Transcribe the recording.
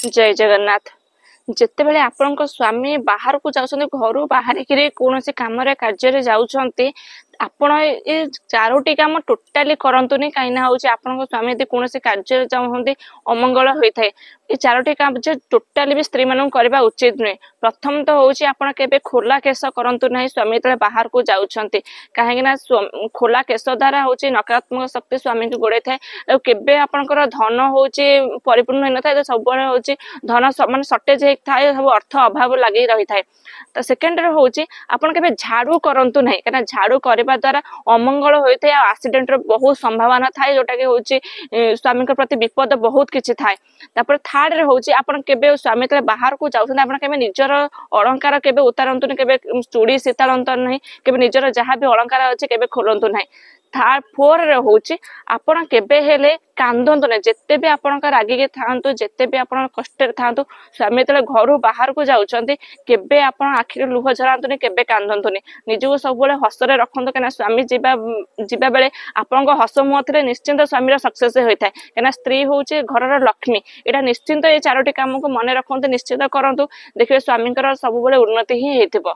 ଜୟ ଜଗନ୍ନାଥ। ଯେତେବେଳେ ଆପଣଙ୍କ ସ୍ୱାମୀ ବାହାରକୁ ଯାଉଛନ୍ତି, ଘରୁ ବାହାରିକିରି କୌଣସି କାମରେ କାର୍ଯ୍ୟରେ ଯାଉଛନ୍ତି, ଆପଣ ଏ ଚାରୋଟି କାମ ଟୋଟାଲି କରନ୍ତୁନି। କାହିଁକିନା ହେଉଛି ଆପଣଙ୍କ ସ୍ୱାମୀ ଯଦି କୌଣସି କାର୍ଯ୍ୟରେ ଯାଉଛନ୍ତି, ଅମଙ୍ଗଳ ହୋଇଥାଏ। ଏ ଚାରୋଟି କାର୍ଯ୍ୟ ଟୋଟାଲି ବି ସ୍ତ୍ରୀମାନଙ୍କୁ କରିବା ଉଚିତ ନୁହେଁ। ପ୍ରଥମ ତ ହେଉଛି, ଆପଣ କେବେ ଖୋଲା କେଶ କରନ୍ତୁ ନାହିଁ ସ୍ୱାମୀ ଯେତେବେଳେ ବାହାରକୁ ଯାଉଛନ୍ତି। କାହିଁକିନା ଖୋଲା କେଶ ଦ୍ୱାରା ହେଉଛି ନକାରାତ୍ମକ ଶକ୍ତି ସ୍ୱାମୀଙ୍କୁ ଗୋଡ଼େଇଥାଏ, ଆଉ କେବେ ଆପଣଙ୍କର ଧନ ହେଉଛି ପରିପୂର୍ଣ୍ଣ ହୋଇନଥାଏ। ସବୁବେଳେ ହେଉଛି ଧନ ମାନେ ସର୍ଟେଜ ହେଇଥାଏ, ସବୁ ଅର୍ଥ ଅଭାବ ଲାଗି ରହିଥାଏ। ତ ସେକେଣ୍ଡରେ ହେଉଛି, ଆପଣ କେବେ ଝାଡ଼ୁ କରନ୍ତୁ ନାହିଁ, କାହିଁକିନା ଝାଡ଼ୁ କରିବା ଦ୍ୱାରା ଅମଙ୍ଗଳ ହୋଇଥାଏ ଆଉ ଆକ୍ସିଡେଣ୍ଟର ବହୁତ ସମ୍ଭାବନା ଥାଏ, ଯୋଉଟାକି ହେଉଛି ସ୍ୱାମୀଙ୍କ ପ୍ରତି ବିପଦ ବହୁତ କିଛି ଥାଏ। ତାପରେ ଥାର୍ଡରେ ହେଉଛି, ଆପଣ କେବେ ସ୍ୱାମୀ ଯେତେବେଳେ ବାହାରକୁ ଯାଉଛନ୍ତି, ଆପଣ କେବେ ନିଜର ଅଳଙ୍କାର କେବେ ଉତାରନ୍ତୁନି, କେବେ ଚୁଡ଼ି ସୀତାଳନ୍ତୁ ନାହିଁ, କେବେ ନିଜର ଯାହା ବି ଅଳଙ୍କାର ଅଛି କେବେ ଖୋଲନ୍ତୁ ନାହିଁ। ଥାର୍ଡ ଫୋରରେ ହେଉଛି, ଆପଣ କେବେ ହେଲେ କାନ୍ଦନ୍ତୁ ନାହିଁ। ଯେତେ ବି ଆପଣଙ୍କ ରାଗିକି ଥାଆନ୍ତୁ, ଯେତେ ବି ଆପଣ କଷ୍ଟରେ ଥାଆନ୍ତୁ, ସ୍ୱାମୀ ଯେତେବେଳେ ଘରୁ ବାହାରକୁ ଯାଉଛନ୍ତି, କେବେ ଆପଣ ଆଖିରୁ ଲୁହ ଝରାନ୍ତୁନି, କେବେ କାନ୍ଦନ୍ତୁନି। ନିଜକୁ ସବୁବେଳେ ହସରେ ରଖନ୍ତୁ, କାହିଁକିନା ସ୍ୱାମୀ ଯିବା ବେଳେ ଆପଣଙ୍କ ହସ ମୁହଁ ଥିଲେ ନିଶ୍ଚିନ୍ତ ସ୍ୱାମୀର ସକ୍ସେସ୍ ହୋଇଥାଏ, କାହିଁକିନା ସ୍ତ୍ରୀ ହେଉଛି ଘରର ଲକ୍ଷ୍ମୀ। ଏଇଟା ନିଶ୍ଚିନ୍ତ, ଏ ଚାରୋଟି କାମକୁ ମନେ ରଖନ୍ତୁ, ନିଶ୍ଚିତ କରନ୍ତୁ, ଦେଖିବେ ସ୍ୱାମୀଙ୍କର ସବୁବେଳେ ଉନ୍ନତି ହିଁ ହେଇଥିବ।